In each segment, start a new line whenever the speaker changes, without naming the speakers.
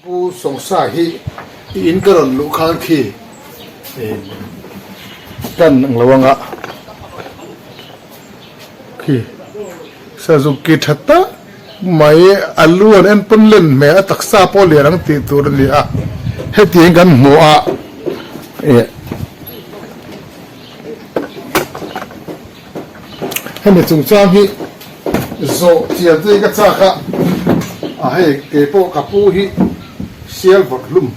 Pu Sawngsa hi i in ka rawn luh khan khi tan ang lo anga khi sazuk ki tha tak mai a lu an en pawn len hmel a taksa pawh lian ang tih tur a ni a hetiang kan hmu a eh Hemi chungchang hi zawh chian te ka chak a, a hei kei pawh ka pu hi sial vawrh hlum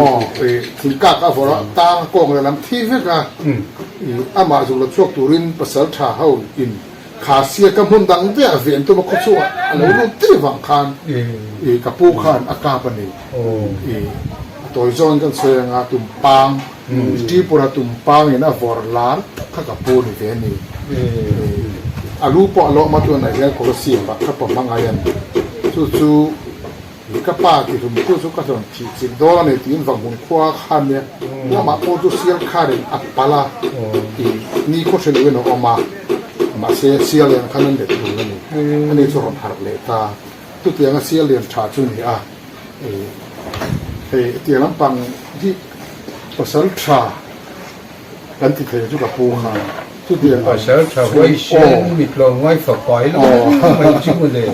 aw ih thingkak a vawrh a tang a kawng leh lam thi vek a ih amah zuk la chhuak turin pasal tha ho in kha sia ka hmun dang daih a ven tum a khaw chhuah a lo lut daih vang khan ih ka pu khan a kap a ni ih a tawi zawngin kan sawi anga tumpang Tripura tumpangin a vawrh lar tak kha ka pu ni ve a ni. A lu pawh a lawm a chuan a hian Colosseum ah ka pa hmangaih a ni. Chu chu ka pa ti hlum tu chu ka hlawn thih chilh dawn a ni tiin Vanghmun khua khan nia lamah pawh chu sial kharin a pal a tih ni khaw hre loin a awm a, mahse sial lian khan an let dun a ni. Ani chu rawn harh leh ta. Chutianga sial lian tha chu ni a. Hei hetiang lampang hi pasal tha kan ti thei chu ka pu kha chutiang
Pasal tha huai sen mit lo ngai fapai lo mai chu mawle.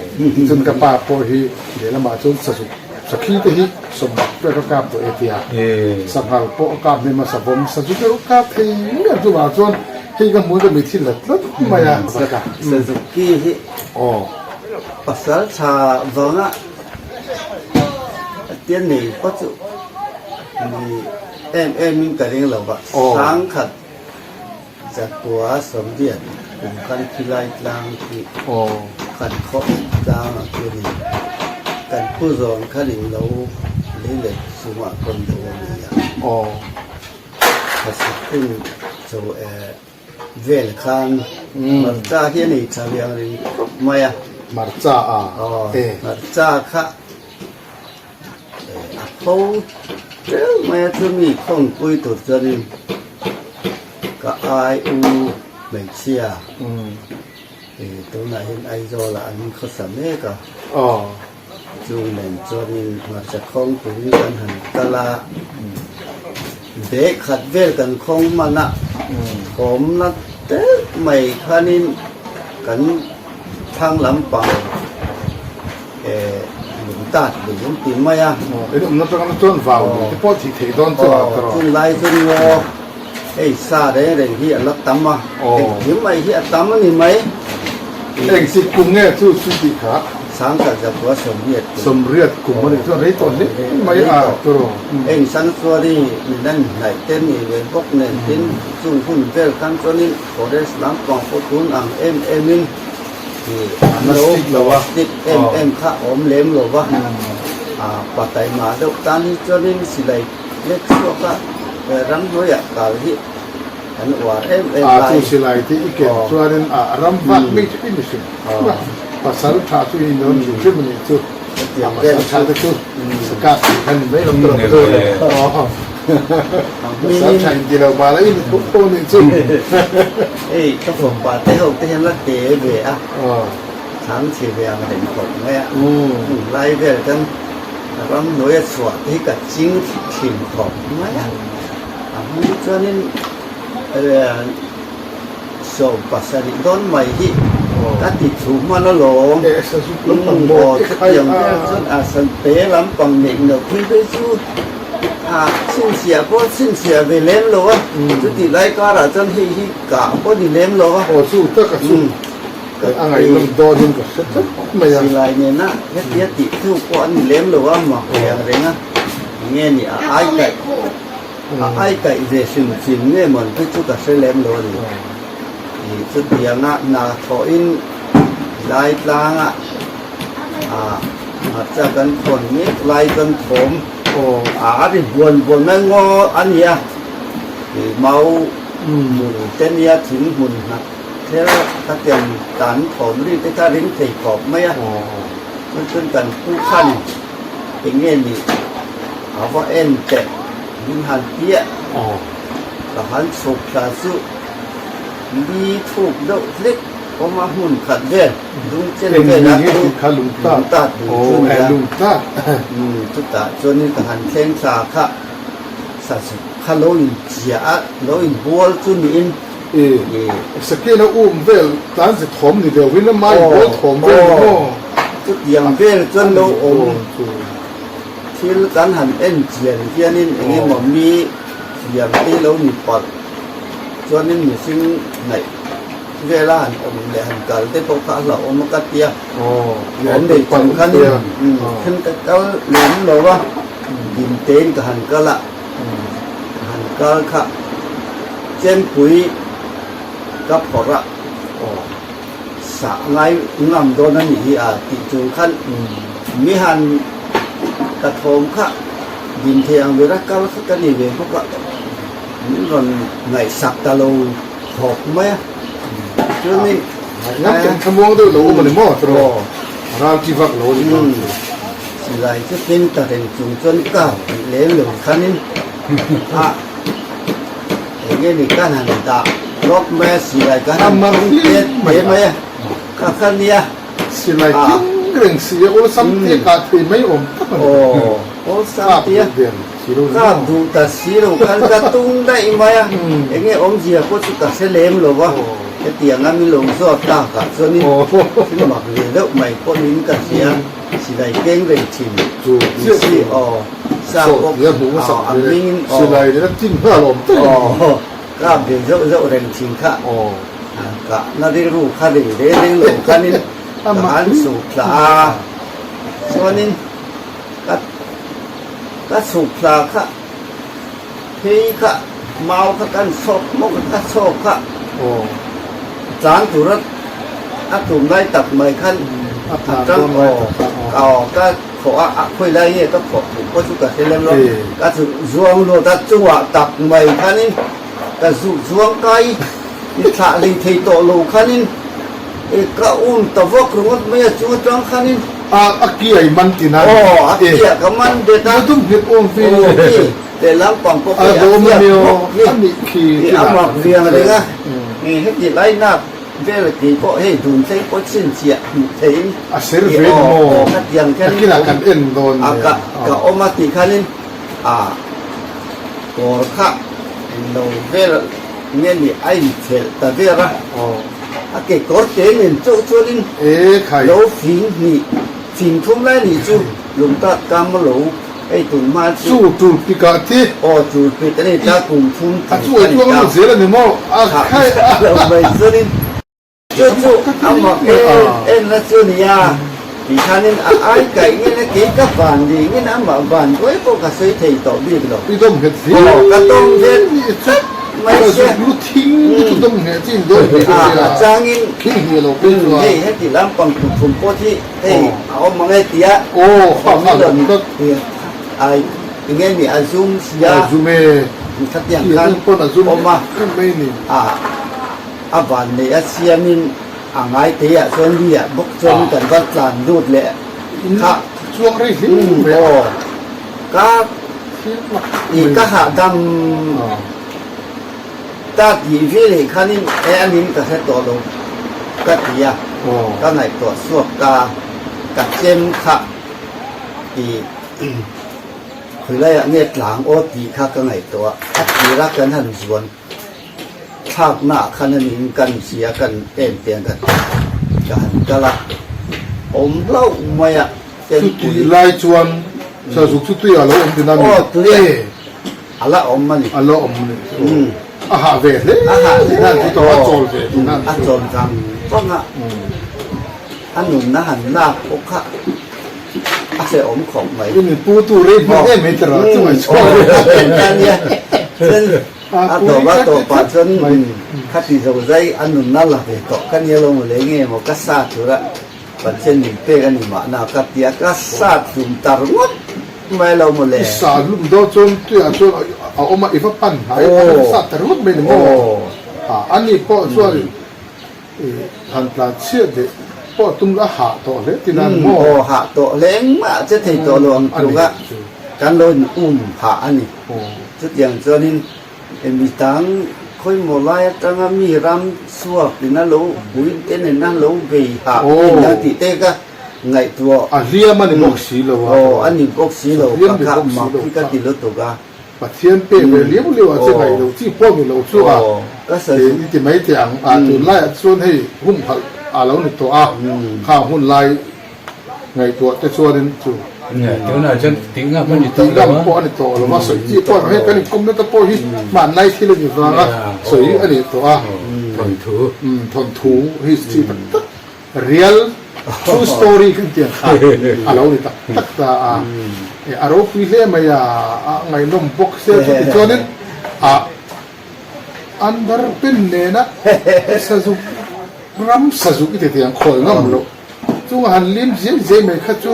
Chuan ka pa pawh hi lehlamah chuan sazuk sakhi te hi sawmbak pek a kap tawh e tia sanghal pawh a kap hnem a savawm sazuk erawh kap thei miah chuvang chuan hei ka hmuh in ka mitthi lat tlat mai a.
Sazuk ki hi pasal tha vanga Tian nei phawt chu ni em em in ka ring lo va, sangkhat zakua sawmriat kum khan khilai tlang khi kan khawh tlang ah khian in kan pu zawn khan in lo lei let chungah pawn lo a ni a, thlasik hun cho eh. Vel khan hmarcha hi a nei tha liang ring khawp mai a.
Hmarcha a?
Aw, hmarcha kha a pho teuh mai a, chumi khawngpui tur chuanin ka ai u hmeichhia tunah hian Aizawl ah an khawsa mek a. Chung nen chuanin hmarcha khawng turin kan han kal a, bag khat vel kan khawng hman a, thawmna telh mai khanin kan thlang lampang eh lung tat lui an ti mai a.
In awmna atanga chuan vau lui te pawh thih theih dawn chu a tawrh.
Chung lai chu ngaw hei sa reng reng hi a la tam a, engkim mai hi a tam a ni mai.
Eng chi kum nge chu chu tih kha?
Sangkhat zakua sawmriat
kum. Sawmriat kum a nih chuan rei tawh hle mai a tawrh.
Eng sanctuary min an hnaih te ni ve bawk nen tin chung hun vel khan chuanin forest lampang pawh tun ang em em in ih an lo stick em em kha a awm lem lo va, pa taima deuh tan hi chuanin silai lek chhuak a ramhnuaiah kal hi Kan uar em em
lai. A chu silai te i ken chuanin a ram vak mi chu i ni hrim hrim a, pasal tha chu i nawn hrim hrim a nih chu. A pasal tha te chu sakap tih khan ni mai lo tur ang chu. Pasal tha in ti lo bal a i ni tho tho a nih chu.
Hei ka fawmpa te ho te hian la te ve a, chhang chhe ve ang reng khawp mai a, hmun lai vel kan ram hnuaia chhuah te hi ka ching thin khawp mai a. A hming chuanin sawm pasarih dawn mai hi ka ti thu hman alawm. Aw chutiang vel chuan a sante lampang neih loh phei phei chu a chhinchhiah pawh a chhinchhiah ve lem lo a, chutih lai karah chuan hei hi kah pawh ni lem lo a.
Aw chu tak a chu a ngaihnawm dawnin ka hre tlat mai a.
Silai nena hetia tih thu pawh a ni lem lo a, mak ve ang reng a, enge ni a ai kaih. A ai kaih ve hrim hrim nge mawn hi chu ka hre lem lo a ni. Ih chutianga hna thawhin lai tlanga ah hmarcha kan thawn mek lai chuan thawm a ri buan buan mai ngaw a ni a. Ih mau hmun te nia thing hmun hnat thel ka tiang tan thawm ri te kha ring thei khawp mai a. Chuan chuan kan pu khan eng nge ni A va en teh min han piah ka han chhuk thla chu li thuk deuh hlek. Awm a hmun khat vel dung chen vel a chu lungtat lui chu nia. Chutah chuanin ka han thleng thla kha sazuk kha lo in chiah a, lo in bual chu niin.
Sakena um vel tlan ze thawm ni deuhin a mai bual thawm vel ni maw?
Chutiang vel chuan lo awm thil kan han en chian hianin eng emaw mi thiam te lo ni palh chuanin mihring ngaih Vela han awm leh han kal te pawh kha a hlauhawm a ka tia. Awm nei chung khan then ka kal lem lo a, Dimtein ka han kal a, ka han kal kha Chempui ka phawrh a, sah ngai ngam dawn a nih hi a tih chung khan mi han ka thawm kha Dimthei ang bera kal kha ka ni ve bawk a, min rawn ngaihsak ta lo. Thawk mai a, chuanin
Ngam ken thlamuang deuh lo awm a ni maw tiraw? Ral chi vak lo a ni bang chu.
Silai chu keng ta reng chung chuan ka tih lem lo khanin a eng nge ni ka han dah lawk mai a, silai ka han thung tet te mai a, kha kha nia.
Silai keng reng si a, awlsam te kah thei mai awm tak a ni.
Aw, awlsam te a. Ka duh ta si lo khan ka tung daih mai a, eng nge awmzia pawh chu ka hre lem lo va, hetiang a min lo zawt takah chuanin thil mak ve deuh mai pawhin ka hria, silai keng reng thin ni si aw, sa pawh aw a hmingin aw aw kap ve zauh zauh reng thin kha ka na rilru kha rei reng reng lo khanin ka han suk thla a, chuanin Ka ka chhuk thla kha phei kha mau kha kan chhawk hmawk a ka chhawk kha tlan tura a tum lai tak mai khan a tang aw aw ka khawh a a khawi lai nge ka khawh tih pawh chu ka hre lem lo ka chu zuang lut a chungah tak mai khanin ka zuh zuang kai i thlah hlei thei tawh lo khanin ka um ta vak ringawt mai a chung atang khanin.
A a kiai man ti nan.
Aw a kia ka man bet a.
Na dum nghet awm ve.
Aw khi lehlam pang pawh khi a kia bawk khi.
A nih khi
a mak viang reng a. Heti lai nak vel tih pawh hei dun thleng pawh chhinchhiah hmuh theihin.
A ser ve ni maw?
Aw khatiang khian.
Nakinah kan en dawn
nia. A ka awm a tih khanin a kawr kha englo vel nge ni a inphelh ta ber a. A kekawr te nen chauh chuanin lo fing hnih, fing thum lai nih chu lungtat kam a lo hei tun hma chu.
Chu tul pik ah te.
Aw tul pik a ni ta kum thum
tul a ni ta. A chu ei tuang lo zel a ni maw? A khai
a lo mai chuanin chu chu a mak en en na chu nia ti khanin a ai kaih ngen a kei ka van ri ngen amah van duai pawh ka sawi thei tawh bik lo.
I dawm nghet hle.
Aw ka dawm nghet tlat mai sia.
Lu thing chu dawm ngheh chin dawn hle
a a changin
thing hneh lo phei chuan.
Hei heti lampang tukhum pawh hi hei a awm ang e tia.
Aw ha ha awm tlat.
Ai enge ni a zum sia.
A zum e.
Khatiang khan awm a.
Mai ni.
A a van nei a siamin a ngai thei ah chuan lui ah bawk chuan kan va tlan lut leh kha.
Chuang rei hle mai a.
Aw ka i ka hahdam ta tih ve leh khanin e anin ka hre tawh lo ka ti a, ka ngaihtuah chhuak ta ka chem kha i khawilaiah nge tlang aw tih kha ka ngaihtuah a tir a kan han zuan thlakna ah khan anin kan hria kan en te an ka han kal a awm hlauh mai a
Chutih lai chuan Sazuk chu tui a lo awm tin a mi?
Aw tui a la awm a ni.
A la awm a ni. A hah ve hle
A hah hle
a chu tawh a chawl ve tin a
A chawl vang vang a. A nunna han lak pawh kha a hrehawm khawp mai.
I min pu tu rei hman em mai tira chu ngaih chhuak ve.
Ania chuan a tawp a tawpah chuan khati zo zai a nunna la ve tawh ka nia lo maw le nge maw ka sa tura Pathian min pek a ni mahna ka ti a, ka sat hlum ta ringawt mai lo maw le.
I sa hlum dawn chuan tuiah chuan a awm a, i va pan hnai a, i sat ta ringawt mai ni maw? Ha, ani pawh chuan i han tlan chhiat leh pawh tum la hah tawh hle tina ni maw?
Aw, hah tawh hle engmah che thei tawh lo ang tluk a, kan lo in um hah a ni. Chutiang chuanin mi tang. Khawimaw lai atanga mi ram chhuak in a lo pui te nen a lo bei hah thin a tih te ka ngaihtuah.
A hliam a ni bawk si lo a.
Aw a ni bawk si lo ka kha mak hi ka ti lutuk a.
Pathian pek ve liau liau a che ngaih lo chi pawh ni lo chu a i ti mai teh ang a tunlaiah chuan hei humhalh a lo ni tawh a khang hun lai ngaihtuah te chuanin chu
Tunah chuan tih ngam a ni tawh
lo a. Tih ngam pawh a ni tawh lo a, sawi chi pawh hei kan inkawmna te pawh hi hmanlai thil a ni vang a, sawi a ni tawh a.
Thawnthu.
Thawnthu hi chi tak tak real true story kan tih ang kha a lo ni tak tak ta a. A ropui hle mai a, a ngaihnawm bawk sia chu tichuanin a under pen nena sazuk ram sazuk i ti tih ang khawi ngam loh. Chunga han lim zai zai mai kha chu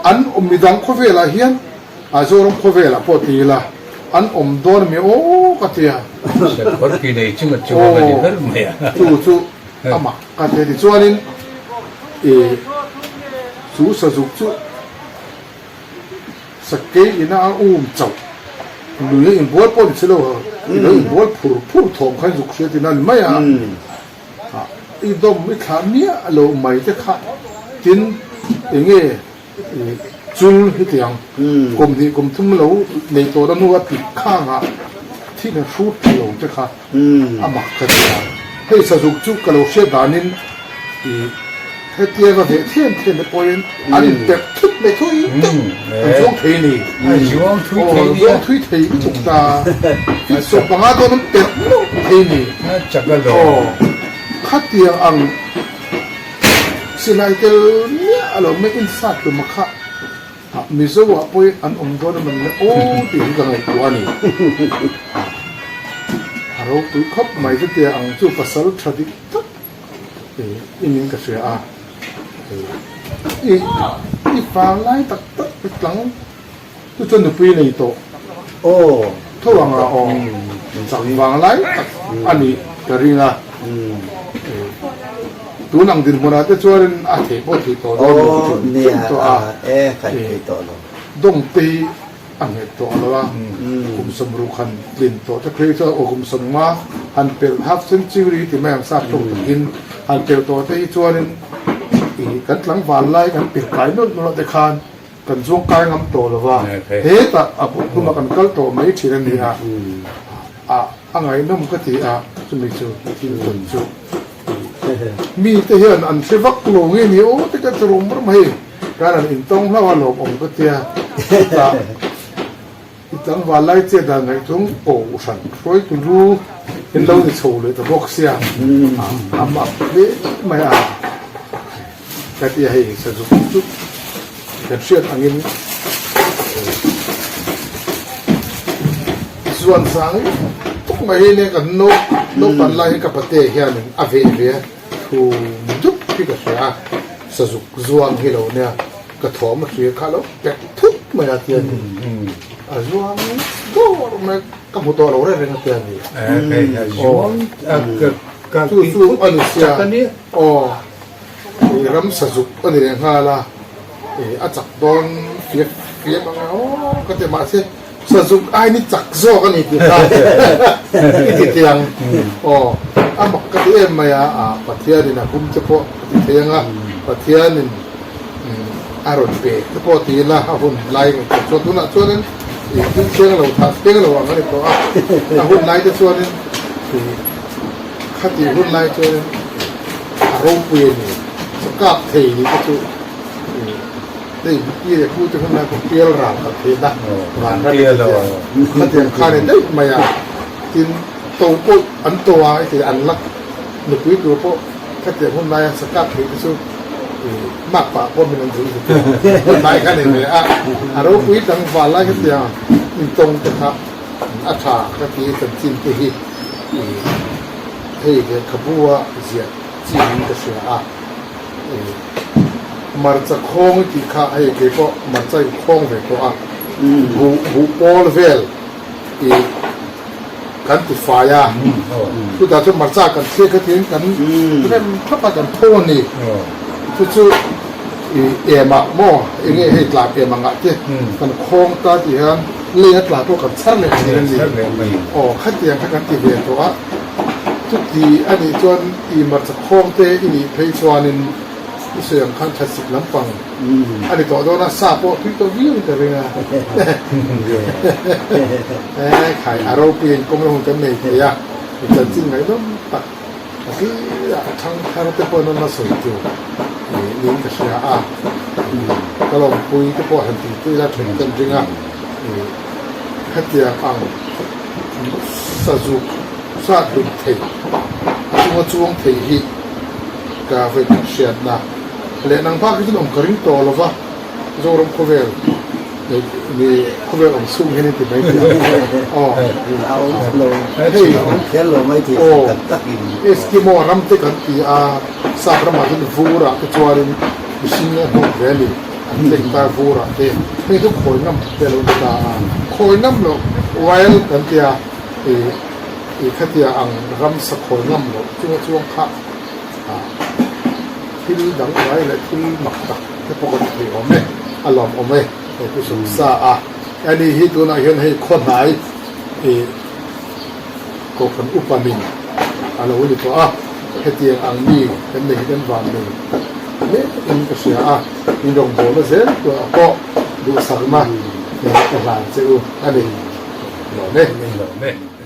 an awm midang khawvelah hian a Zoram khawvelah pawh ti ila an awm dawn ami aw ka ti a.
Sakawr ki nei chunga chuang a ni ber mai a.
Chu chu a mak ka ti a tichuanin i chu sazuk chu sakei ina a um chauh lui a inbual pawh ni si lo i lo inbual phur phur thawm khan zuk hriat in a ni mai a. I dawm i thlah miah lo mai te kha tin enge chul hetiang kum hnih kum thum lo nei tawh na hnu a pik khang ah thil a hrut tha lo te kha a mak ka ti a. Hei sazuk chu ka lo hriat danin i Hetia va veh thiam thiam te pawhin an inperh thut mai thui deuh an zuang thei ni.
A zuang thui thei ni a.
Zuang thui thei lutuk ta. Fit 15 dawn an perh meuh thei ni.
A chak a lo.
Aw, khatiang ang silai tel miah a lo mai insat hlum a kha Mizo ah pawhin an awm dawn a man le aw tih hi ka ngaihtuah a ni. A ropui khawp mai chutia ang chu pasal tha dik tak. I min ka hria a, i i fang lai tak tak te tlang chu chuan nupui nei tawh tho ang a aw chak vang lai tak a nih ka ring a, tun ang dinhmunah te chuanin a theih pawh theih tawh dawn lo hrim hrim tawh a, dawngte hi a nghet tawh lo a, kum 60 han tlin tawh te phei chuan aw kum 50 han pelh half century ti mai ang sap tawk takin han pelh tawh te hi chuanin ih kan tlangval lai kan pelh kai nawlh nawlh te khan kan zuang kai ngam tawh lo va, hetah a tumah kan kal tawh mai thin a ni a, a a ngaihnawm ka ti a chumi chu thil tawn chu mi te hian an hre vak lo nge ni aw te ka ti rum rum hei. Kan han intawng hlauh a lawm awm ka tia, chutah i tlangval lai che dan ngaihthung ko hran hruaitu lu in lo ni chho leh ta bawk sia, a mak hle mai a, ka tia hei sa zuk zuk kan hriat angin zuan sang tuk mai hi nia kan naupan lai hi ka pate hianin a veh ve a. Thu dup hi ka hria a, sazuk zuang hi lo nia, ka thawm a hria kha lo pek thut mai a tia ni. A zuang dawr mai, ka hmu tawh lo reng reng a tia ni. Chu chu a ni sia, aw ram sazuk a ni leh nghal a, a chak dawn fiak fiak ang a, aw ka ti mahse Sazuk ai ni chak zawk a ni tih kha i ti thei ang. Aw, a mak ka ti em mai a, a Pathianin a hum che pawh a ti thei ang a, Pathianin a rawn pe te pawh ti ila a hun lai ngaihtuah chuan tunah chuanin ih thil thiang lo thah thiang lo ang a ni tawh a, a hun lai te chuanin ih khatih hun lai chuanin a ropui a ni, chakap thei ni te chu ih. Hei pi leh pu te hun lai pawh pial ral khat theih na van ram in tia khatiang khan in daih mai a tin to pawh an to a heti an la nupui tur pawh khatiang hun laia sakap theih te chu mak pah pawh min an duh ti hun lai khan in ve a a ropui tlangval lai khatiang intawng te kha a tha ka ti chanchin te hi hei lehkhabu a ziah chin in ka hria a. Hmarcha khawng i tih kha hei kei pawh hmarcha i khawng ve tawh a, buh buh pawl vel i kan ti fai a, chutah chuan hmarcha kan thliak kha tiin kan rem thlap a kan tho a ni, chu chu i em ah maw eng nge hei tlak em ang ah te kan khawng ta tih hian. lei a tla pawh kan chhar leh thin a ni. Aw khatiang kha kan ti ve tawh a, chuti a nih chuan i hmarcha khawng te i nih phei chuanin i sawi ang khan thlasik lampang a ni tawh dawn a, sa pawh tui tawh viau in ka ring a. E khai a ropui in kawng la hun kan nei thei a, i chanchin ngaihnawm tak a hlir a, thangthar te pawh an la sawi tur niin ka hria a, ka lawmpui te pawh han tih tih ila then kan ring a, khatiang ang sazuk sat hlum thei a chunga chuang thei hi ka vawi khat hriatna leh nang bak hi chuan awm ka ring tawh lo va, Zoram khawvel mi khawvel awm chhung hian in ti mai thei ang aw.
A awm lo,
Hei
a awm kher lo mai thei
aw
tak tak in.
Eskimo ram te kan ti a, sap ramah chuan vur ah te chuanin mihring a hnawk ve a ni, an tleng ta vur ah te, hei chu khawi ngam te a lo ni ta a, khawi ngam lo wild kan ti a, ih ih khatia ang ramsa khawi ngam loh chunga chuang kha ah thil dangdai leh thil mak tak te pawh kan thei awm e, a lawm awm e hei pu Sumsa a ani hi tunah hian hei khawhnai ih Kohhran upa min a lo ni tawh a, hetiang ang mi kan nei hi kan van nei hle in ka hria a, in rawngbawlna zel tur ah pawh duhsakna ka hlan che u a ni. Lawm e.
Lawm e.